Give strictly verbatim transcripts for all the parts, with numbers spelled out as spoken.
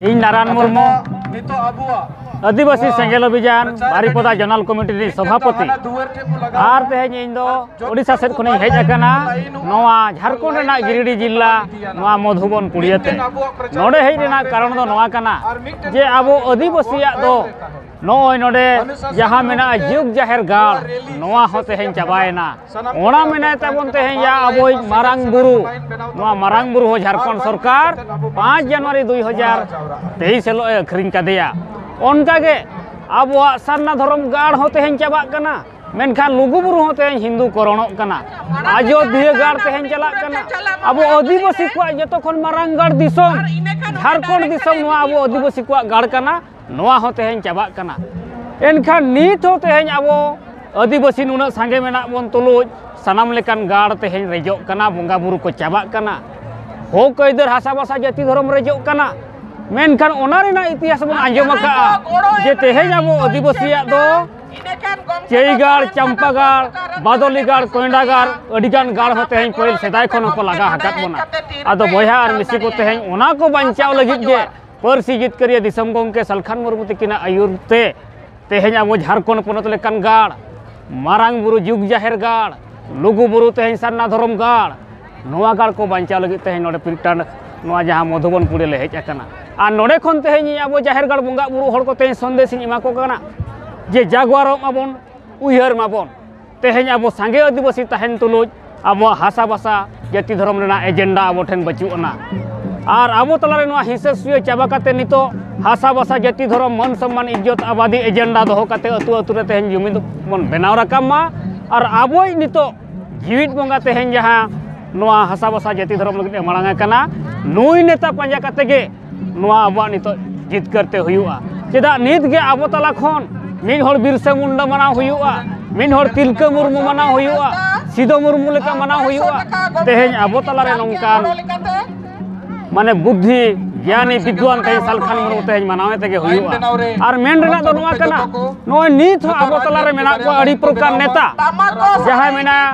ᱤᱧ ᱱᱟᱨᱟᱱ ᱢᱩᱨᱢᱩ, ᱱᱤᱛᱚᱜ ᱟᱵᱚᱣᱟᱜ ᱟᱹᱫᱤᱵᱟᱹᱥᱤ ᱥᱮᱸᱜᱮᱞ ᱚᱵᱷᱤᱡᱟᱱ ᱵᱟᱨᱤᱯᱚᱫᱟ ᱡᱚᱱᱟᱞ ᱠᱚᱢᱤᱴᱤ ᱨᱤᱱᱤᱡ ᱥᱚᱵᱷᱟᱯᱚᱛᱤ᱾ ᱟᱨ ᱛᱮᱦᱮᱧ ᱤᱧ ᱫᱚ ᱳᱰᱤᱥᱟ ᱥᱮᱫ ᱠᱷᱚᱱᱤᱧ ᱦᱮᱡ ᱟᱠᱟᱱᱟ ᱱᱚᱣᱟ ᱡᱷᱟᱲᱠᱷᱚᱸᱰ ᱨᱮᱱᱟᱜ ᱜᱤᱨᱤᱰᱤ ᱡᱤᱞᱟ, ᱱᱚᱣᱟ ᱢᱚᱫᱷᱩᱵᱚᱱ ᱯᱩᱲᱤᱭᱟᱹ ᱛᱮ᱾ ᱱᱚᱰᱮ ᱦᱮᱡ ᱨᱮᱱᱟᱜ ᱠᱟᱨᱚᱱ ᱫᱚ ᱱᱚᱣᱟ ᱠᱟᱱᱟ ᱡᱮ ᱟᱵᱚ ᱟᱹᱫᱤᱵᱟᱹᱥᱤᱭᱟᱜ ᱫᱚ ᱱᱚᱜᱼᱚᱭ ᱱᱚᱰᱮ ᱡᱟᱦᱟᱸ ᱢᱮᱱᱟᱜᱼᱟ ᱡᱩᱜᱽ ᱡᱟᱦᱮᱨ ᱜᱟᱲ, ᱱᱚᱣᱟ ᱦᱚᱸ ᱛᱮᱦᱮᱧ ᱪᱟᱵᱟᱭᱮᱱᱟ᱾ ᱚᱱᱟ ᱢᱮᱱᱟᱭ ᱛᱟᱵᱚᱱ ᱛᱮᱦᱮᱧ ᱭᱟ ᱟᱵᱚᱭᱤᱡ ᱢᱟᱨᱟᱝ ᱵᱩᱨᱩ, ᱱᱚᱣᱟ ᱢᱟᱨᱟᱝ ᱵᱩᱨᱩ ᱦᱚᱸ ᱡᱷᱟᱲᱠᱷᱚᱸᱰ ᱥᱚᱨᱠᱟᱨ ᱯᱟᱸᱪ ᱡᱟᱱᱩᱣᱟᱨᱤ ᱫᱩᱭ ᱦᱟᱡᱟᱨ ᱛᱮᱭᱤᱥ ᱦᱤᱞᱳᱜ ᱮ ᱟᱹᱠᱷᱨᱤᱧ ᱠᱟᱫᱮᱭᱟ᱾ ᱚᱱᱠᱟᱜᱮ ᱟᱵᱚᱣᱟᱜ ᱥᱟᱨᱱᱟ ᱫᱷᱚᱨᱚᱢ ᱜᱟᱲ ᱦᱚᱸ ᱛᱮᱦᱮᱧ ᱪᱟᱵᱟᱜ ᱠᱟᱱᱟ, ᱢᱮᱱᱠᱷᱟᱱ ᱞᱩᱜᱩ ᱵᱩᱨᱩ ᱦᱚᱸ ᱛᱮᱦᱮᱧ ᱦᱤᱱᱫᱩ ᱠᱚᱨᱚᱱᱚᱜ ᱠᱟᱱᱟ᱾ ᱟᱡᱳᱫᱤᱭᱟᱹ ᱜᱟᱲ ᱛᱮᱦᱮᱧ ᱪᱟᱞᱟᱜ ᱠᱟᱱᱟ᱾ ᱟᱵᱚ ᱟᱹᱫᱤᱵᱟᱹᱥᱤ ᱠᱚᱣᱟᱜ ᱡᱚᱛᱚ ᱠᱷᱚᱱ ᱢᱟᱨᱟᱝ ᱜᱟᱲ ᱫᱤᱥᱚᱢ ᱡᱷᱟᱲᱠᱷᱚᱸᱰ ᱫᱤᱥᱚᱢ, ᱱᱚᱣᱟ ᱟᱵᱚ ᱟᱹᱫᱤᱵᱟᱹᱥᱤ ᱠᱚᱣᱟᱜ ᱜᱟᱲ ᱠᱟᱱᱟ᱾ ᱱᱚᱣᱟ ᱦᱚᱸ ᱛᱮᱦᱮᱧ ᱪᱟᱵᱟᱜ ᱠᱟᱱᱟ᱾ ᱮᱱᱠᱷᱟᱱ ᱱᱤᱛ ᱦᱚᱸ ᱛᱮᱦᱮᱧ ᱟᱵᱚ ᱟᱹᱫᱤᱵᱟᱹᱥᱤ ᱱᱩᱱᱟᱹᱜ ᱥᱟᱸᱜᱮ ᱢᱮᱱᱟᱜ ᱵᱚᱱ ᱛᱩᱞᱩᱡ ᱥᱟᱱᱟᱢ ᱞᱮᱠᱟᱱ ᱜᱟᱲ ᱛᱮᱦᱮᱧ ᱨᱮᱡᱚᱜ ᱠᱟᱱᱟ, ᱵᱚᱸᱜᱟ ᱵᱩᱨᱩ ᱠᱚ ᱪᱟᱵᱟᱜ ᱠᱟᱱᱟ, ᱦᱚᱠ ᱟᱹᱭᱫᱟᱹᱨ ᱦᱟᱥᱟ ᱵᱷᱟᱥᱟ ᱡᱟᱹᱛᱤ ᱫᱷᱚᱨᱚᱢ ᱨᱮᱡᱚᱜ ᱠᱟᱱᱟ᱾ ᱢᱮᱱᱠᱷᱟᱱ ᱚᱱᱟ ᱨᱮᱱᱟᱜ ᱤᱛᱤᱦᱟᱥ ᱵᱚᱱ ᱟᱸᱡᱚᱢ ᱟᱠᱟᱫᱼᱟ ᱡᱮ ᱛᱮᱦᱮᱧ ᱟᱵᱚ ᱟᱹᱫᱤᱵᱟᱹᱥᱤᱭᱟᱜ ᱫᱚ ᱪᱟᱹᱭᱜᱟᱲ, ᱪᱟᱢᱯᱟᱜᱟᱲ, ᱵᱟᱫᱚᱞᱤᱜᱟᱲ, ᱠᱚᱭᱰᱟᱜᱟᱲ, ᱟᱹᱰᱤᱜᱟᱱ ᱜᱟᱲ ᱦᱚᱸ ᱛᱮᱦᱮᱧ ᱯᱟᱹᱦᱤᱞ ᱥᱮᱫᱟᱭ ᱠᱷᱚᱱ ᱦᱚᱸᱠᱚ ᱞᱟᱜᱟ ᱟᱠᱟᱫ ᱵᱚᱱᱟ᱾ ᱟᱫᱚ ᱵᱚᱭᱦᱟ ᱟᱨ ᱢᱤᱥᱤ ᱠᱚ, ᱛᱮᱦᱮᱧ ᱚᱱᱟ ᱠᱚ ᱵᱟᱧᱪᱟᱣ ᱞᱟᱹᱜᱤᱫ ᱜᱮ ᱯᱟᱹᱨᱥᱤ ᱡᱤᱛᱠᱟᱹᱨᱤᱭᱟᱹ ᱫᱤᱥᱚᱢ ᱜᱚᱢᱠᱮ ᱥᱟᱞᱠᱷᱟᱱ ᱢᱩᱨᱢᱩ ᱛᱤᱠᱤᱱᱟᱜ ᱟᱹᱭᱩᱨ ᱛᱮ ᱛᱮᱦᱮᱧ ᱟᱵᱚ ᱡᱷᱟᱲᱠᱷᱚᱸᱰ ᱯᱚᱱᱚᱛ ᱞᱮᱠᱟᱱ ᱜᱟᱲ, ᱢᱟᱨᱟᱝ ᱵᱩᱨᱩ ᱡᱩᱜᱽ ᱡᱟᱦᱮᱨ ᱜᱟᱲ, ᱞᱩᱜᱩ ᱵᱩᱨᱩ ᱛᱮᱦᱮᱧ ᱥᱟᱨᱱᱟ ᱫᱷᱚᱨᱚᱢ ᱜᱟᱲ, ᱱᱚᱣᱟ ᱜᱟᱲ ᱠᱚ ᱵᱟᱧᱪᱟᱣ ᱞᱟᱹᱜᱤᱫ ᱛᱮᱦᱮᱧ ᱱᱚᱰᱮ ᱯᱤᱨᱤᱴᱟᱱ ᱱᱚᱣᱟ ᱡᱟᱦᱟᱸ ᱢᱚᱫᱷᱩᱵᱚᱱ ᱯᱩᱲᱤ ᱞᱮ ᱦᱮᱡ ᱟᱠᱟᱱᱟ᱾ ᱟᱨ ᱱᱚᱰᱮ ᱠᱷᱚᱱ ᱛᱮᱦᱮᱧ ᱤᱧ ᱟᱵᱚ ᱡᱟᱦᱮᱨ ᱜᱟᱲ ᱵᱚᱸᱜᱟ ᱵᱩᱨᱩ ᱦᱚᱲ ᱠᱚ ᱛᱮᱦᱮᱧ ᱥᱚᱱᱫᱮᱥ ᱤᱧ ᱮᱢᱟ ᱠᱚ ᱠᱟᱱᱟ ᱡᱮ ᱡᱟᱜᱽᱣᱟᱨᱚᱜ ᱢᱟᱵᱚᱱ, ᱩᱭᱦᱟᱹᱨ ᱢᱟᱵᱚᱱ᱾ ᱛᱮᱦᱮᱧ ᱟᱵᱚ ᱥᱟᱸᱜᱮ ᱟᱹᱫᱤᱵᱟᱹᱥᱤ ᱛᱟᱦᱮᱱ ᱛᱩᱞᱩᱡ ᱟᱵᱚᱣᱟᱜ ᱦᱟᱥᱟ ᱵᱷᱟᱥᱟ ᱡᱟᱹᱛᱤ ᱫᱷᱚᱨᱚᱢ ᱨᱮᱱᱟᱜ ᱮᱡᱮᱱᱰᱟ ᱟᱵᱚ ᱴᱷᱮᱱ ᱵᱟᱹᱪᱩᱜ ᱟᱱᱟ᱾ ᱟᱨ ᱟᱵᱚ ᱛᱟᱞᱟᱨᱮ ᱱᱚᱣᱟ ᱦᱤᱸᱥᱟᱹ ᱥᱩᱭᱟᱹ ᱪᱟᱵᱟ ᱠᱟᱛᱮ ᱱᱤᱛᱚᱜ ᱦᱟᱥᱟ ᱵᱷᱟᱥᱟ ᱡᱟᱹᱛᱤ ᱫᱷᱚᱨᱚᱢ ᱢᱟᱹᱱ ᱥᱚᱢᱢᱟᱱ ᱤᱡᱽᱡᱚᱛ ᱟᱵᱟᱫᱤ ᱮᱡᱮᱱᱰᱟ ᱫᱚᱦᱚ ᱠᱟᱛᱮ ᱟᱹᱛᱩ ᱟᱹᱛᱩ ᱨᱮ ᱛᱮᱦᱮᱧ ᱡᱩᱢᱤᱫ ᱵᱚᱱ ᱵᱮᱱᱟᱣ ᱨᱟᱠᱟᱵ ᱢᱟ᱾ ᱟᱨ ᱟᱵᱚᱭᱤᱡ ᱱᱤᱛᱚᱜ ᱡᱤᱣᱤᱫ ᱵᱚᱸᱜᱟ ᱛᱮᱦᱮᱧ ᱡᱟᱦᱟᱸ ᱱᱚᱣᱟ ᱦᱟᱥᱟ ᱵᱷᱟᱥᱟ ᱡᱟᱹᱛᱤ ᱫᱷᱚᱨᱚᱢ ᱞᱟᱹᱜᱤᱫ ᱮ ᱢᱟᱲᱟᱝ ᱟᱠᱟᱱᱟ, ᱱᱩᱭ ᱱᱮᱛᱟ ᱯᱟᱸᱡᱟ ᱠᱟᱛᱮ ᱜᱮ ᱱᱚᱣᱟ ᱟᱵᱚᱣᱟᱜ ᱱᱤᱛᱚᱜ ᱡᱤᱛᱠᱟᱹᱨ ᱛᱮ ᱦᱩᱭᱩᱜᱼᱟ᱾ ᱪᱮᱫᱟᱜ ᱱᱤᱛ ᱜᱮ ᱟᱵᱚ ᱛᱟᱞᱟ ᱠᱷᱚᱱ ᱢᱤᱫ ᱦᱚᱲ ᱵᱤᱨᱥᱟ ᱢᱩᱱᱰᱟ ᱢᱟᱱᱟᱣ ᱦᱩᱭᱩᱜᱼᱟ, ᱢᱤᱫ ᱦᱚᱲ ᱛᱤᱞᱠᱟᱹ ᱢᱩᱨᱢᱩ ᱢᱟᱱᱟᱣ ᱦᱩᱭᱩᱜᱼᱟ, ᱥᱤᱫᱚ ᱢᱩᱨᱢᱩ ᱞᱮᱠᱟ ᱢᱟᱱᱟᱣ ᱦᱩᱭᱩᱜᱼᱟ᱾ ᱛᱮᱦᱮᱧ ᱟᱵᱚ ᱛᱟᱞᱟᱨᱮ ᱱᱚᱝᱠᱟᱱ ᱢᱟᱱᱮ ᱵᱩᱫᱽᱫᱷᱤ ᱜᱮᱭᱟᱱᱤ ᱵᱤᱫᱽᱣᱟᱱ ᱛᱮᱦᱮᱧ ᱥᱟᱞᱠᱷᱟᱱ ᱢᱩᱨᱢᱩ ᱛᱮᱦᱮᱧ ᱢᱟᱱᱟᱣᱮ ᱛᱮᱜᱮ ᱦᱩᱭᱩᱜᱼᱟ᱾ ᱟᱨ ᱢᱮᱱ ᱨᱮᱱᱟᱜ ᱫᱚ ᱱᱚᱣᱟ ᱠᱟᱱᱟ, ᱱᱚᱜᱼᱚᱭ ᱱᱤᱛ ᱦᱚᱸ ᱟᱵᱚ ᱛᱟᱞᱟᱨᱮ ᱢᱮᱱᱟᱜ ᱠᱚᱣᱟ ᱟᱹᱰᱤ ᱯᱨᱚᱠᱟᱨ ᱱᱮᱛᱟ, ᱡᱟᱦᱟᱸᱭ ᱢᱮᱱᱟᱭᱟ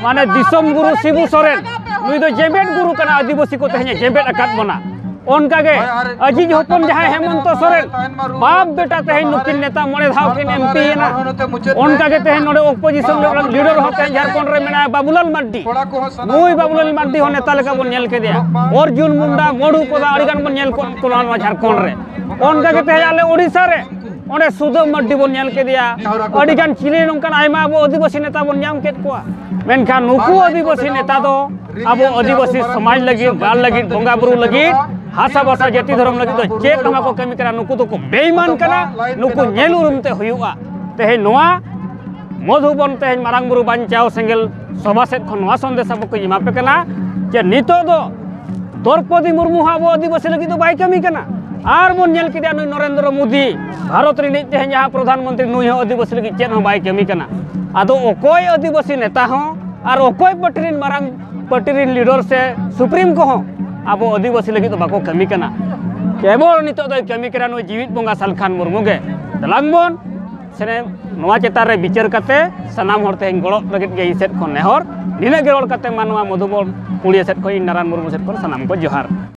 ᱢᱟᱱᱮ ᱫᱤᱥᱚᱢ ᱜᱩᱨᱩ ᱥᱤᱵᱩ ᱥᱚᱨᱮᱱ, ᱱᱩᱭ ᱫᱚ ᱡᱮᱢᱮᱫ ᱜᱩᱨᱩ ᱠᱟᱱᱟ, ᱟᱹᱫᱤᱵᱟᱹᱥᱤ ᱠᱚ ᱛᱮᱦᱮᱧ ᱮ ᱡᱮᱢᱮᱫ ᱟᱠᱟᱫ ᱵᱚᱱᱟ᱾ ᱚᱱᱠᱟᱜᱮ ᱟᱡᱤᱡ ᱦᱚᱯᱚᱱ ᱡᱟᱦᱟᱸᱭ ᱦᱮᱢᱚᱱᱛᱚ ᱥᱚᱨᱮᱱ, ᱵᱟᱯ ᱵᱮᱴᱟ ᱛᱮᱦᱮᱧ ᱱᱩᱠᱤᱱ ᱱᱮᱛᱟ ᱢᱚᱬᱮ ᱫᱷᱟᱣ ᱠᱤᱱ ᱮᱢᱯᱤ ᱮᱱᱟ᱾ ᱚᱱᱠᱟᱜᱮ ᱛᱮᱦᱮᱧ ᱱᱚᱰᱮ ᱚᱯᱳᱡᱤᱥᱚᱱ ᱞᱤᱰᱟᱨ ᱦᱚᱸ ᱛᱮᱦᱮᱧ ᱡᱷᱟᱲᱠᱷᱚᱸᱰ ᱨᱮ ᱢᱮᱱᱟᱭᱟ ᱵᱟᱵᱩᱞᱟᱞ ᱢᱟᱨᱰᱤ᱾ ᱱᱩᱭ ᱵᱟᱵᱩᱞᱟᱞ ᱢᱟᱨᱰᱤ ᱦᱚᱸ ᱱᱮᱛᱟ ᱞᱮᱠᱟ ᱵᱚᱱ ᱧᱮᱞ ᱠᱮᱫᱮᱭᱟ᱾ ᱚᱨᱡᱩᱱ ᱢᱩᱱᱰᱟ, ᱢᱚᱲᱩ ᱠᱚᱫᱟ, ᱟᱹᱰᱤ ᱜᱟᱱ ᱵᱚᱱ ᱧᱮᱞ ᱠᱚ ᱠᱟᱱᱟ ᱱᱚᱣᱟ ᱡᱷᱟᱲᱠᱷᱚᱸᱰ ᱨᱮ᱾ ᱚᱱᱠᱟᱜᱮ ᱛᱮᱦᱮᱧ ᱟᱞᱮ ᱳᱰᱤᱥᱟ ᱨᱮ ᱚᱸᱰᱮ ᱥᱩᱫᱟᱹᱢ ᱢᱟᱨᱰᱤ ᱵᱚᱱ ᱧᱮᱞ ᱠᱮᱫᱮᱭᱟ᱾ ᱟᱹᱰᱤ ᱜᱟᱱ ᱪᱤᱞᱤ ᱱᱚᱝᱠᱟᱱ ᱟᱭᱢᱟ ᱟᱵᱚ ᱟᱹᱫᱤᱵᱟᱹᱥᱤ ᱱᱮᱛᱟ ᱵᱚᱱ ᱧᱟᱢ ᱠᱮᱫ ᱠᱚᱣᱟ᱾ ᱢᱮᱱᱠᱷᱟᱱ ᱱᱩᱠᱩ ᱟᱹᱫᱤᱵᱟᱹᱥᱤ ᱱᱮᱛᱟ ᱫᱚ ᱟᱵᱚ ᱟᱹᱫᱤᱵᱟᱹᱥᱤ ᱥᱚᱢᱟᱡᱽ ᱞᱟᱹᱜᱤᱫ, ᱜᱟᱲ ᱞᱟᱹᱜᱤᱫ, ᱵᱚᱸᱜᱟ ᱵᱩᱨᱩ ᱞᱟᱹᱜᱤᱫ, ᱦᱟᱥᱟ ᱵᱷᱟᱥᱟ ᱡᱟᱹᱛᱤ ᱫᱷᱚᱨᱚᱢ ᱞᱟᱹᱜᱤᱫ ᱫᱚ ᱪᱮᱫ ᱦᱚᱸ ᱵᱟᱠᱚ ᱠᱟᱹᱢᱤ ᱠᱟᱱᱟ᱾ ᱱᱩᱠᱩ ᱫᱚᱠᱚ ᱵᱮᱭᱤᱢᱟᱱ ᱠᱟᱱᱟ᱾ ᱱᱩᱠᱩ ᱧᱮᱞ ᱩᱨᱩᱢ ᱛᱮ ᱦᱩᱭᱩᱜᱼᱟ᱾ ᱛᱮᱦᱮᱧ ᱱᱚᱣᱟ ᱢᱚᱫᱷᱩᱵᱚᱱ ᱛᱮᱦᱮᱧ ᱢᱟᱨᱟᱝ ᱵᱩᱨᱩ ᱵᱟᱧᱪᱟᱣ ᱥᱮᱸᱜᱮᱞ ᱥᱚᱵᱷᱟ ᱥᱮᱫ ᱠᱷᱚᱱ ᱱᱚᱣᱟ ᱥᱚᱱᱫᱮᱥ ᱟᱵᱚ ᱠᱚ ᱮᱢᱟ ᱯᱮ ᱠᱟᱱᱟ ᱡᱮ ᱱᱤᱛᱚᱜ ᱫᱚ ᱫᱨᱚᱯᱚᱫᱤ ᱢᱩᱨᱢᱩ ᱦᱚᱸ ᱟᱵᱚ ᱟᱹᱫᱤᱵᱟᱹᱥᱤ ᱞᱟᱹᱜᱤᱫ ᱫᱚ ᱵᱟᱭ ᱠᱟᱹᱢᱤ ᱠᱟᱱᱟ᱾ ᱟᱨ ᱵᱚᱱ ᱧᱮᱞ ᱠᱮᱫᱮᱭᱟ ᱱᱩᱭ ᱱᱚᱨᱮᱱᱫᱨᱚ ᱢᱳᱫᱤ, ᱵᱷᱟᱨᱚᱛ ᱨᱤᱱᱤᱡ ᱛᱮᱦᱮᱧ ᱡᱟᱦᱟᱸ ᱯᱨᱚᱫᱷᱟᱱ ᱢᱚᱱᱛᱨᱤ, ᱱᱩᱭ ᱦᱚᱸ ᱟᱹᱫᱤᱵᱟᱹᱥᱤ ᱞᱟᱹᱜᱤᱫ ᱪᱮᱫ ᱦᱚᱸ ᱵᱟᱭ ᱠᱟᱹᱢᱤ ᱠᱟᱱᱟ᱾ ᱟᱫᱚ ᱚᱠᱚᱭ ᱟᱹᱫᱤᱵᱟᱹᱥᱤ ᱱᱮᱛᱟ ᱦᱚᱸ ᱟᱨ ᱚᱠᱚᱭ ᱯᱟᱨᱴᱤ ᱨᱤᱱ ᱢᱟᱨᱟᱝ ᱯᱟᱨᱴᱤ ᱨᱤᱱ ᱞᱤᱰᱟᱨ ᱥᱮ ᱥᱩᱯᱨᱤᱢ ᱠᱚᱦᱚᱸ ᱟᱵᱚ ᱟᱹᱫᱤᱵᱟᱹᱥᱤ ᱞᱟᱹᱜᱤᱫ ᱫᱚ ᱵᱟᱠᱚ ᱠᱟᱹᱢᱤ ᱠᱟᱱᱟ᱾ ᱠᱮᱵᱚᱞ ᱱᱤᱛᱚᱜ ᱫᱚᱭ ᱠᱟᱹᱢᱤ ᱠᱟᱱᱟ ᱱᱩᱭ ᱡᱤᱣᱤᱫ ᱵᱚᱸᱜᱟ ᱥᱟᱞᱠᱷᱟᱱ ᱢᱩᱨᱢᱩ ᱜᱮ᱾ ᱫᱮᱞᱟᱝ ᱵᱚᱱ ᱥᱮ ᱱᱚᱣᱟ ᱪᱮᱛᱟᱱ ᱨᱮ ᱵᱤᱪᱟᱹᱨ ᱠᱟᱛᱮ ᱥᱟᱱᱟᱢ ᱦᱚᱲ ᱛᱮᱦᱮᱧ ᱜᱚᱲᱚ ᱞᱟᱹᱜᱤᱫ ᱜᱮ ᱤᱧ ᱥᱮᱫ ᱠᱷᱚᱱ ᱱᱮᱦᱚᱨ᱾ ᱱᱤᱱᱟᱹᱜ ᱜᱮ ᱨᱚᱲ ᱠᱟᱛᱮ ᱢᱟ ᱱᱚᱣᱟ ᱢᱚᱫᱷᱩᱵᱚᱱ ᱯᱩᱲᱤᱭᱟᱹ ᱥᱮᱫ ᱠᱷᱚᱱ ᱤᱧ ᱱᱟᱨᱟᱭᱚᱱ ᱢᱩᱨᱢᱩ ᱥᱮᱫ ᱠᱷᱚᱱ ᱥᱟᱱᱟᱢ ᱠᱚ ᱡᱚᱦᱟᱨ᱾